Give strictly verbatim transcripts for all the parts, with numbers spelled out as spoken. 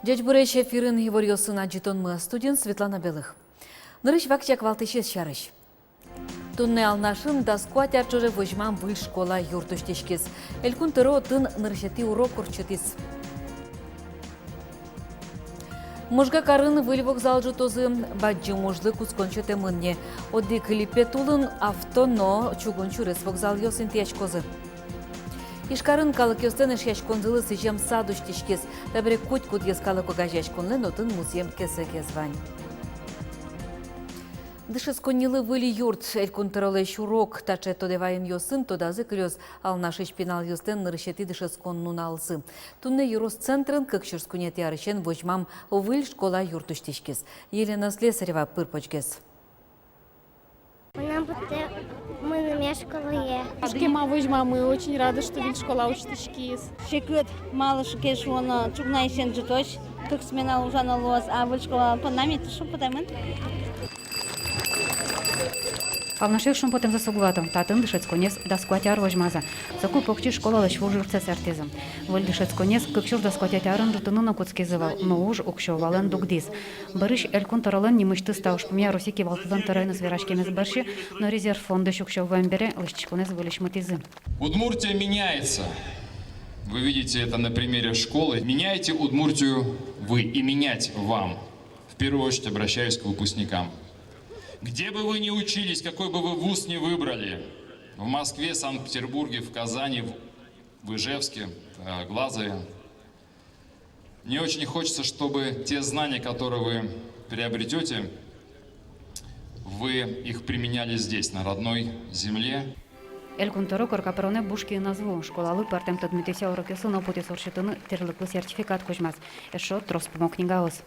Ӟечбуресь! Эфирын иворъёсын адӟытонмы, студиын Светлана Белых. Нырысь вакчияк валтӥсез сярысь. Туннэ Алнашын дас куать ар ӵоже возьмам выль школа юрт усьтӥськиз. Элькун тӧро отын нырысетӥ урок ортчытӥз. Можга карын выль вокзал ӝутозы, бадӟым ужлы кутскон сётэмын ни. Одӥг липет улын авто но чугун сюрес вокзалъёс интыяськозы. Ижкарын калыкъёслэн эшъяськонзылы сӥзем сад усьтӥськиз. Табере котькудӥз калык огазеяськонлэн отын музъем кесэгез вань. Дышетсконнилы выль юрт, Элькун тӧролэсь урок. Таӵе тодэ ваёнъёсын тодазы кылёз Алнашысь пиналъёслэн нырысетӥ дышетскон нуналзы. Туннэ ёрос центрын кык сюрс куинетӥ арысен возьмам выль школа юрт усьтӥськиз. Елена Слесарева пыр-почгес. Мынам потэ мыныме школае. Иськем-а возьмамы, очень рада, что выль школа усьтӥськиз. Секыт, малы ке шуоно, ӵукнаысен ӝытозь кык смена ужано луоз, а выль школа понна ми туж шумпотэмын. Алнашъёс шумпотэмзэс уг вато, татын дышетсконэз дас куать ар возьмазы. Соку покчи школалэсь вуж юртсэ сэрттӥзы. Выль дышетсконэз кык сюрс дас куатетӥ арын ӝутыны но кутскизы вал, но уж уксё валэн дугдӥз. Бӧрысь Элькун тӧролэн нимысьтыз та ужпумъя Россиысь кивалтэтлэн тӧроеныз вераськемез бӧрсьы но резерв фондысь уксё вуэм бере лэсьтӥськонэз выльысь мытӥзы. Удмуртия меняется. Вы видите это на примере школы. Меняете Удмуртию вы, и менять вам. В первую очередь обращаюсь к выпускникам. Где бы вы ни учились, какой бы вы вуз ни выбрали, в Москве, Санкт-Петербурге, в Казани, в в Ижевске, э, Глазове. Мне очень хочется, чтобы те знания, которые вы приобретёте, вы их применяли здесь, на родной земле. Элькун тӧро корка пыронэ буш киын ӧз вуы. Школалы пӧртэм тодметъёсъя урокъёсын опытъёс ортчытыны тӥрлыклы сертификат кузьмаз. Эшшо трос пумо книгаос.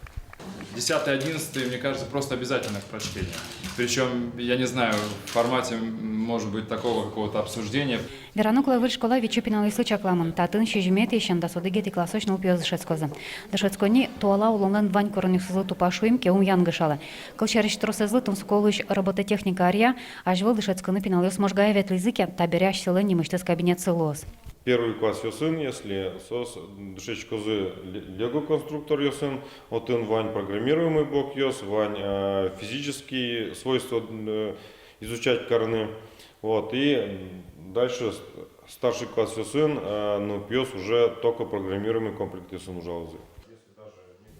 Десятый, одиннадцатый, мне кажется, просто обязательно к прочтению. Причём, я не знаю, в формате, м, может быть, такого какого-то обсуждения. Вераны кулэ, выль школа витьсю пиналъёслы чакламын. Татын сизьыметӥысен дас одӥгетӥ классозь нылпиос дышетскозы. Дышетсконни туала улонлэн вань куронъёсызлы тупа шуим ке, ум янгышалэ. Кылсярысь, тросэзлы тунсыко луись робототехника аръя. Азьвыл дышетскыны пиналъёс Можгае ветлӥзы ке, табере асьсэлэн нимысьтыз кабинетсы луоз. Первый классъёсын, если соос дышетскозы ле-, лего конструкторъёсын, отын вань программируемый блокъёс, вань, э, физические свойства, э, изучать карыны. Вот, и, м, дальше с-, старший классъёсын, э, нылпиос уже только программируемый комплектъёсын ужалозы.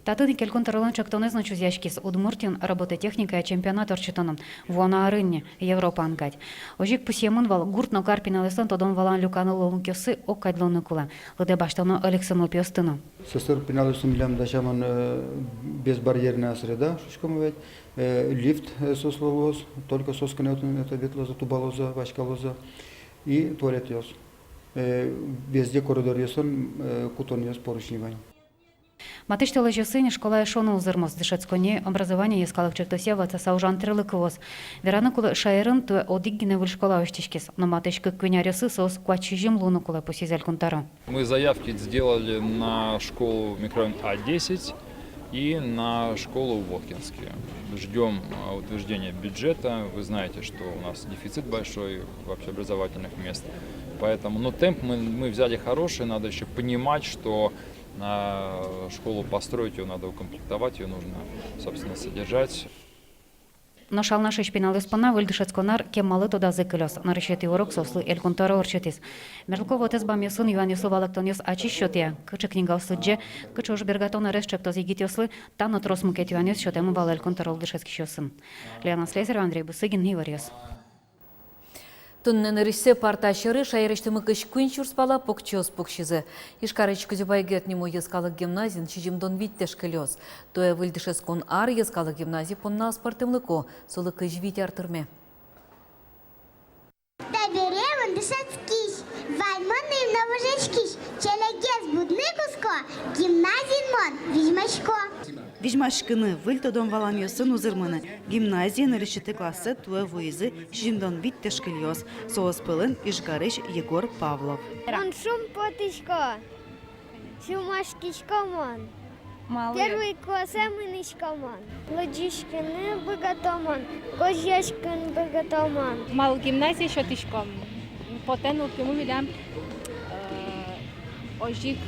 Татын ик Элькун тӧролэн ӵектонэз но чузъяськиз: Удмуртиын робототехникая чемпионат ортчытоно. Вуоно арын ни, Европаын кадь. Озьы ик пусъемын вал, гурт но кар пиналъёслэн тодон-валан люканы луонлыкъёссы огкадь луыны кулэ. Лыдэ басьтоно ӧлыксы нылпиосты но. Сӧсыр пиналъёслы милям дасямын, э, безбарьерная среда, шуиськом ведь, э, лифт, э, соослы луоз, только соос гинэ отын, это, ветлозы, тубалозы, васькалозы, и туалетъёс. Э, везде коридоръёсын, э, кутонъёс, поручни вань. Матысь толэзьёсы ини школа эшшо но узырмоз. Дышетсконни «Образование» йӧскалык ӵектосъя ватсаса ужан тӥрлык вуоз. Вераны кулэ, шаерын туэ одӥг гинэ выль школа усьтӥськиз, но матысь кык-куинь аръёсы соос куать-сизьым луыны кулэ, пусйиз Элькун тӧро. Мы заявки сделали на школу микрорайон А десять и на школу в Воткинске. Ждём, а, утверждения бюджета. Вы знаете, что у нас дефицит большой вообще образовательных мест. Поэтому, ну, темп мы, мы взяли хороший, надо ещё понимать, что, а, школу построить, её надо укомплектовать, её нужно, собственно, содержать. Нош Алнашысь пиналъёс понна выль дышетскон ар кемалы тодазы кылёз. Нырысетӥ урок соослы Элькун тӧро ортчытӥз. Мерлыко вотэс бамъёсын юанъёслы валэктонъёс ачиз сётэ-а, кыӵе книгаос лыдӟе, кыӵе ужбергатон ӧрез ӵектоз егитъёслы, та но трос мукет юанъёс сётэмын вал Элькун тӧролы дышетскисьёсын. Лена Слесарева, Андрей Бусыгин, «Иворъёс». Туннэ нырысьсэ парта сьӧры шаерысьтымы кызь куинь сюрс пала покчиос пуксизы. Ижкарысь Кузебай Герд нимо йӧскалык гимназиын сизьымдон вить тэшкыльёс. Туэ выль дышетскон ар йӧскалык гимназия понна аспӧртэмлыко, солы кызь вить ар тырме. Табере мон дышетскись, ваньмон но вожаськись, ӵелегес будыны кутско, гимназиын мон визьмасько. Визьмаськыны, выль тодон-валанъёсын узырмыны гимназие нырысетӥ классэ туэ вуизы сизьымдон вить тышкылъёс. Соос пӧлын Ижкарысь Егор Павлов. Мон шумпотӥсько, сюлмаськисько мон. Малы? Первый классэ мынӥсько мон. Лыдӟиськыны быгато мон, гожъяськыны быгато мон. Малы гимназие сётӥськом? Потэ нылпимы милям, э, озьы ик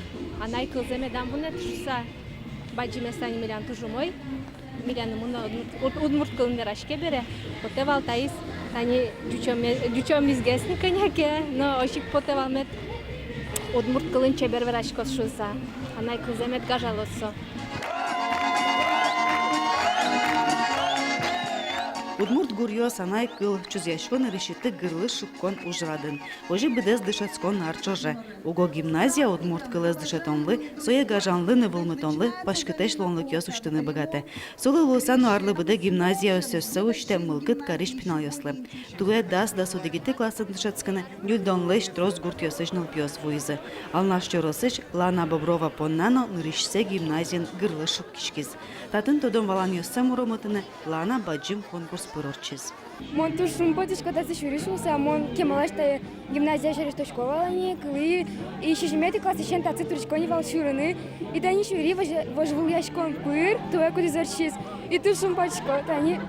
анай кылзэ медам вунэты шуыса. Бадӟымез тани милям туж умой. Милям мыно уд-, удмурт кылын вераське бере, потэ вал таиз, тани ӟучоме-, ӟучомизгес ни кӧня ке, но озьы ик потэ вал мед удмурт кылын чебер вераськоз шуыса. Анай кылзэ мед гажалоз со. Удмурт гуръёс, анай кыл — чузъяськон нырысетӥ гырлы шуккон ужрадын. Озьы быдэс дышетскон ар ӵоже. Уго гимназия удмурт кылэз дышетонлы, сое гажанлы но вӧлмытонлы паськытэсь луонлыкъёс усьтыны быгатэ. Солы луыса но арлы быдэ гимназия ӧсъёссэ усьтэ мылкыд карись пиналъёслы. Туэ дас-дас одӥгетӥ классын дышетскыны ньыльдонлэсь трос гуртъёсысь нылпиос вуизы. Алнаш ёросысь Лана Боброва понна но нырысьсэ гимназиын гырлы шуккиськиз. Татын тодон-валанъёссэ муромытыны Лана бадӟым конкурс пыр ортчиз. Мон туж шумпотӥсько татчы сюри шуыса. Мон кемалась та гимназия сярысь тодӥсько вал ини, кылӥ, и сизьыметӥ классысен татчы турттӥсько ни вал сюрыны. И тани сюри вож-, вожвылъяськон пыр туэ кудӥз ортчиз. И туж шумпотӥсько, тани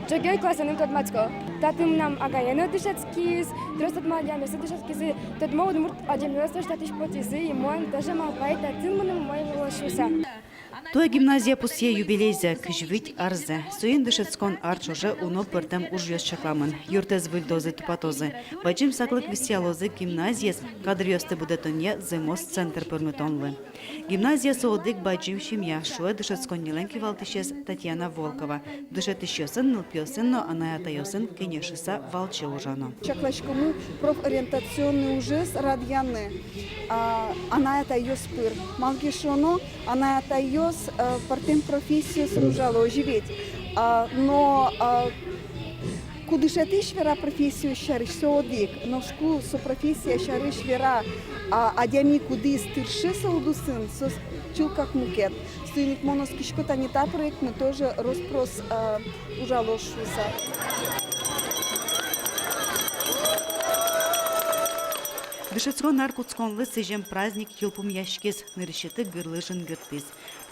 ӝоген классэным тодматско. Татын мынам агае но дышетскиз, трос тодмо адямиос дышетскизы, тодмо удмурт адямиос тоже татысь потӥзы, и мон тоже малпай, татын мыным умой луоз шуыса. Туэ гимназия пусъе юбилейзэ, кызь вить арзэ. Соин дышетскон ар ӵоже уно пӧртэм ужъёс чакламын. Юртэз выльдозы, тупатозы. Бадӟым саклык висъялозы гимназиез кадръёсты будэтонъя зэмос центр пӧрмытонлы. Гимназия — со одӥг бадӟым семья, шуэ дышетсконнилэн кивалтӥсез Татьяна Волкова. Дышетӥсьёсын, нылпиосын но анай-атайёсын кенешыса валче ужано. Чакласькомы профориентационный ужез радъяны, а, анай-атайёс пыр. Малы ке шуоно, анай-атайёс, а, пӧртэм профессиосын ужало, озьы ведь. А, но, а, ку дышетӥсь вера профессиос сярысь, со одӥг, нош ку со профессия сярысь вера, а, адями, кудӥз тырше со удысын, со чылкак мукет. Соин ик мон оскисько, тани та проектмы тоже рос-прос, а, ужалоз шуыса. Дышетскон ар кутсконлы сӥзем праздник йылпумъяськиз, нырысетӥ гырлы жингыртӥз.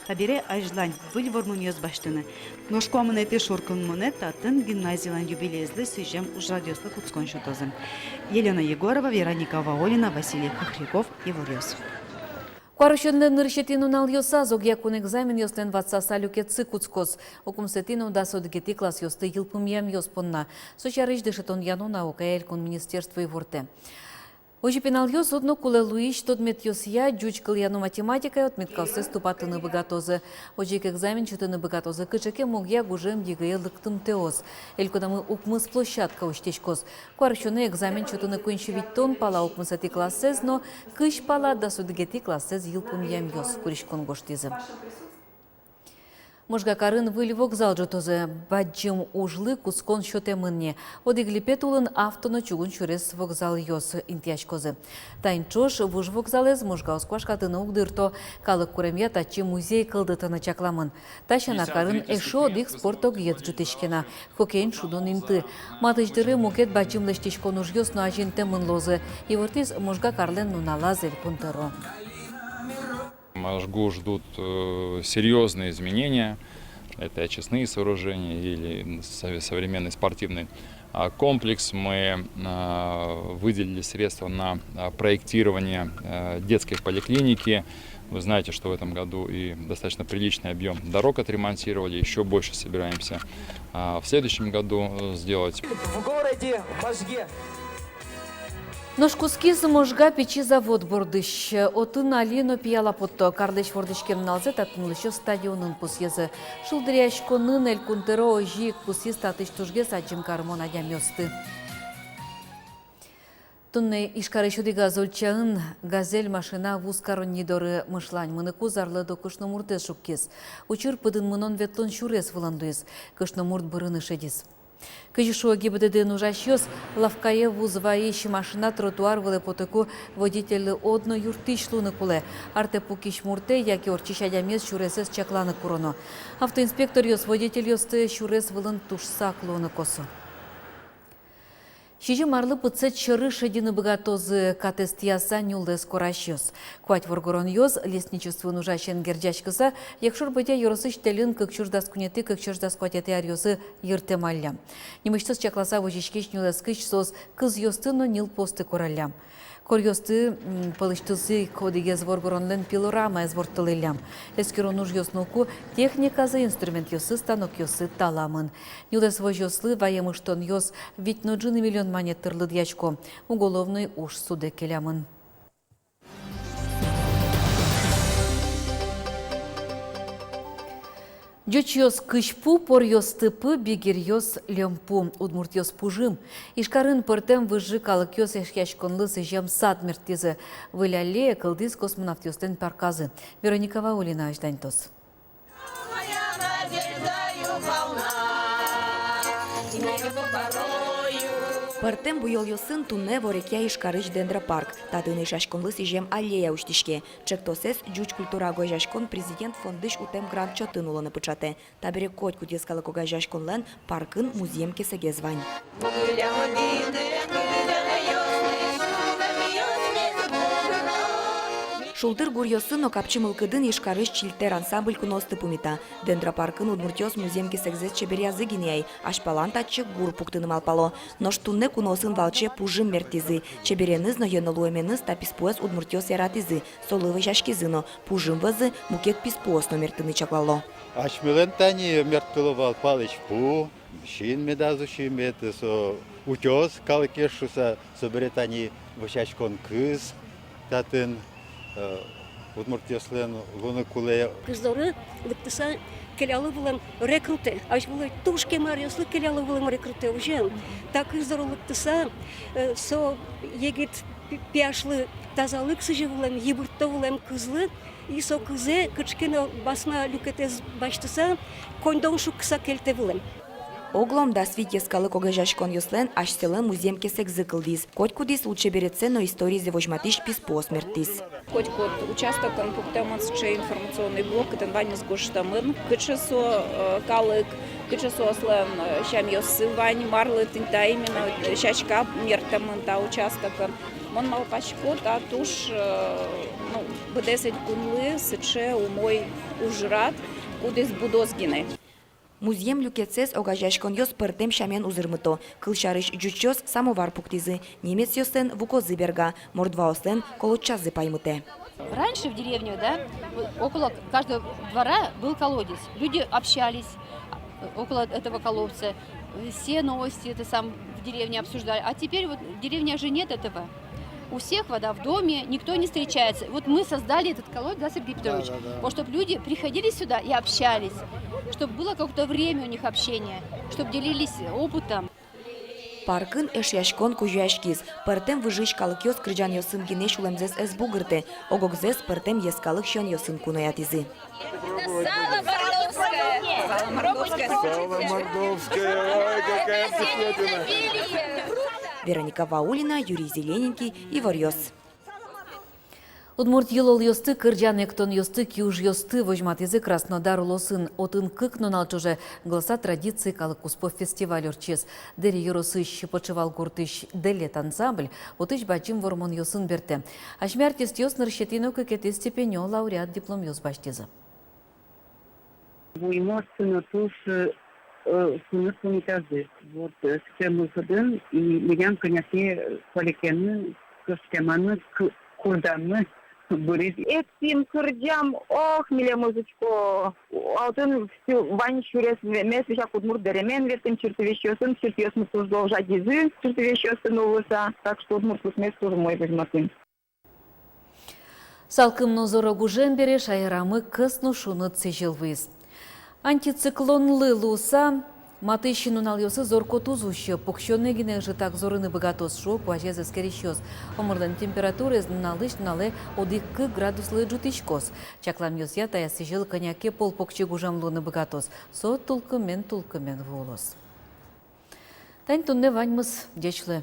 Табере азьлань выль вормонъёс басьтыны. Нош куамынэтӥ шуркынмонэ татын гимназилэн юбилейезлы сӥзем ужрадъёслы кутскон сётозы. Елена Егорова, Вероника Ваулина, Василий Хохряков, «Иворъёс». Куарусёнлэн нырысетӥ нуналъёсаз огъя кун экзаменъёслэн ватсаса люкетсы кутскоз укмысэтӥ но дас одӥгетӥ классъёсты йылпумъямъёс понна. Со сярысь дышетонъя но наукая элькун министерство ивортэ. Озьы пиналъёс одно кулэ луись тодметъёсъя, ӟуч кылъя но математикая, отметкаоссэс тупатыны быгатозы. Озьы ик экзамен сётыны быгатозы кыӵе ке мугъя гужем ЕГЭ-е лыктымтэос. Элькунамы укмыс площадка усьтӥськоз. Куарусёнэ экзамен сётыны куинь сю витьтон пала укмысэтӥ классэз но кызь пала дас одӥгетӥ классэз йылпумъямъёс куриськон гожтӥзы. Можга карын выль вокзал ӝутозы. Бадӟым ужлы кутскон сётэмын ни. Одӥг липет улын авто но чугун сюрес вокзалъёс интыяськозы. Таин ӵош вуж вокзалэз Можгаос куашкатыны уг дырто. Калык куремъя татчы музей кылдытыны чакламын. Та сяна карын эшшо одӥг спорт огъет ӝутӥське на. Хоккеен шудон инты. Матысь дыры мукет бадӟым лэсьтӥськон ужъёс но азинтэмын луозы, ивортӥз Можга карлэн нуналаз Элькун тӧро. Можгу ждут, э, серьёзные изменения. Это очистные сооружения или сов-, современный спортивный, а, комплекс. Мы, а, выделили средства на, а, проектирование, э, детской поликлиники. Вы знаете, что в этом году и достаточно приличный объём дорог отремонтировали, ещё больше собираемся, а, в следующем году, э, сделать. В городе Можге. Нош кутскиз Можга пичи завод бордысь. Отын али но пияла потто. Карлэсь вордӥськем нуналзэ татын улӥсьёс стадионын пусъезы. Шулдыръяськонын Элькун тӧро озьы ик пусйиз татысь тужгес адӟем карымон адямиосты. Туннэ Ижкарысь одӥгаз ульчаын «Газель» машина вузкаронни доры мышлань мыныкуз арлыдо кышномуртэз шуккиз. Учыр пыдын мынон-ветлон сюрес вылын луиз. Кышномурт бырыны шедиз. Кызьы шуо ГИБДД-ын ужасьёс, лавкае вуз вайись машина тротуар вылэ потыку водительлы одно юрттӥсь луыны кулэ. Артэ пукись муртэ яке ортчись адямиез сюресэз чакланы куроно. Автоинспекторъёс водительёсты сюрес вылын туж сак луыны косо. Сизьым арлы пытсэт сьӧры шедьыны быгатозы катэз тӥяса нюлэс корасьёс. Куать воргоронъёс лесничествоын ужасен герӟаськыса Якшур-Бӧдья ёросысь тэльын кык сюрс дас куинетӥ, кык сюрс дас куатетӥ аръёсы йыртэмаллям. Нимысьтыз чакласа возиськись нюлэскысь соос кызъёсты но ньылпуосты кораллям. Коръёсты, м, пӧлысьтызы ик одӥгез воргоронлэн пилорамаез ворттылӥллям. Эскерон ужъёс нуку техниказы, инструментъёссы, станокъёссы таламын. Нюлэс возёслы ваем ыштонъёс вить но ӝыны миллион манет тыр лыдъясько. Уголовной уж судэ келямын. Ӟучъёс кызьпу, поръёс тыпы, бигеръёс льӧмпу, удмуртъёс пужым. Ижкарын пӧртэм выжы калыкъёс эшъяськонлы сӥзем сад мерттӥзы. Выль аллея кылдӥз космонавтъёслэн парказы. Вероника Ваулина азьланьтоз. Пӧртэм буёлъёсын туннэ ворекъя Ижкарысь дендропарк. Татын эшъяськонлы сӥзем аллея усьтӥське. Чектосэз «Ӟуч культура» огазеяськон президент фондысь утэм грант чотын улонэ пыӵатэ. Табере котькуд йӧскалык огазеяськонлэн паркын музъем кесэгез вань. Шулдыр гуръёсын но капчи мылкыдын Ижкарысь «Чильтэр» ансамбль куноосты пумита. Дендропаркын удмуртъёс музъем кесэгзэс чеберъязы гинэ ай, азьпалан татчы гур пуктыны малпало. Нош туннэ куноосын валче пужым мерттӥзы. Чебереныз но йӧно луэменыз та писпуэз удмуртъёс яратӥзы, солы вӧсяськизы но, пужым вӧзы мукет писпуос но мерттыны чаклало. Асьмелэн тани мерттыло вал палэзьпу, син медаз уси, мед со утёз калыкез шуыса, собере тани вӧсяськон кыз татын, э, удмуртъёслэн луыны кулэ. Кыз доры лыктыса келяло вылэм рекрутэ. Азьвыл туж кема аръёслы келяло вылэм рекрутэ, озьыен. Та кыз доры лыктыса, э, со егит пи-, пияшлы тазалык сӥзё вылэм, йыбыртто вылэм кызлы, и со кызэ кыӵе ке но басма люкетэз басьтыса, коньдон шуккыса кельтэ вылэм. Оглом дас вить йӧскалык огазеяськонъёслэн асьсэлэн музъем кесэгзы кылдӥз. Котькудӥз лулчеберетсэ но историзэ возьматӥсь писпуос мерттӥз. Котькуд участокын пуктэмын сыӵе информационный блок, кытын ваньмыз гожтэмын, кыӵе со, э, калык, кыӵе соослэн, э, сямъёссы вань, марлы тӥни та именно, э, сяська мерттэмын та участокын. Мон малпасько, та туж, э, ну, быдэс элькунлы сыӵе умой ужрад, кудӥз будоз гинэ. Музъем люкетсэс огазеяськонъёс пӧртэм сямен узырмыто. Кылсярысь, ӟучъёс самовар пуктӥзы, немецъёслэн вукозы берга, мордваослэн колодчазы паймытэ. Раньше в деревне, да, около каждого двора был колодец. Люди общались, э, около этого колодца. Э, все новости это сам в деревне обсуждали. А теперь вот в деревне же нет этого. У всех вода в доме, никто не встречается. Вот мы создали этот колодец, да, Сергей Петрович? Да, да, да. Вот чтоб люди приходили сюда и общались, чтоб было какое-то время у них общения, чтоб делились опытом. Паркын эшъяськон кузёяськиз. Пӧртэм выжыысь калыкъёс кырӟанъёсын гинэ сюлэмзэс ӧз бугыртэ, ог-огзэс пӧртэм йӧскалык сиёнъёсын куноятӥзы. Это сало мордовское. Пробуйте, пробуйте. Сало мордовское. Ой, какая вкуснятина. Вероника Ваулина, Юрий Зелененький, «Иворъёс». Удмурт йылолъёсты, кырӟан-эктонъёсты, киужъёсты возьматӥзы Краснодар улосын. Отын кык нунал ӵоже «Голоса традиций» калык куспо фестиваль ортчиз. Дэри ёросысь Подшивал гуртысь «Дэлет» ансамбль отысь бадӟым вормонъёсын бертэ. Асьме артистъёс нырысетӥ но кыкетӥ степенё лауреат дипломъёс басьтӥзы. Вуимы ортчыны туж, э, сыӵе пумитазы. Вот, э, сцена вылын и милям кӧня ке куалекъяны, кышкеманы, к-, курданы быриз. Эктӥм, кырӟам, ох, милемыз учко. Отын всю, вань сюрес, ме-, мес весяк удмурт дэремен ветлӥм, чыртывесьёсын, чыртыосмы туж зол жадизы, чыртывесьёсын улыса. Так что удмуртлыкмес туж умой возьматӥм. Салкым но зоро гужем бере шаерамы кӧс но шуныт сӥзьыл вуиз. Антициклонлы луыса, матысь нуналъёсы зор-кот уз усьы, пуксёнэ гинэ ӝытак зорыны быгатоз, шуо куазез эскерисьёс. Омырлэн температураез нуналысь нуналэ одӥг-кык градуслы ӝутӥськоз. Чакламъёсъя, таяз сӥзьыл кӧня ке пол покчи гужем луыны быгатоз, со тулкымен-тулкымен вуылоз. Тань туннэ ваньмыз. Ӟеч луэ.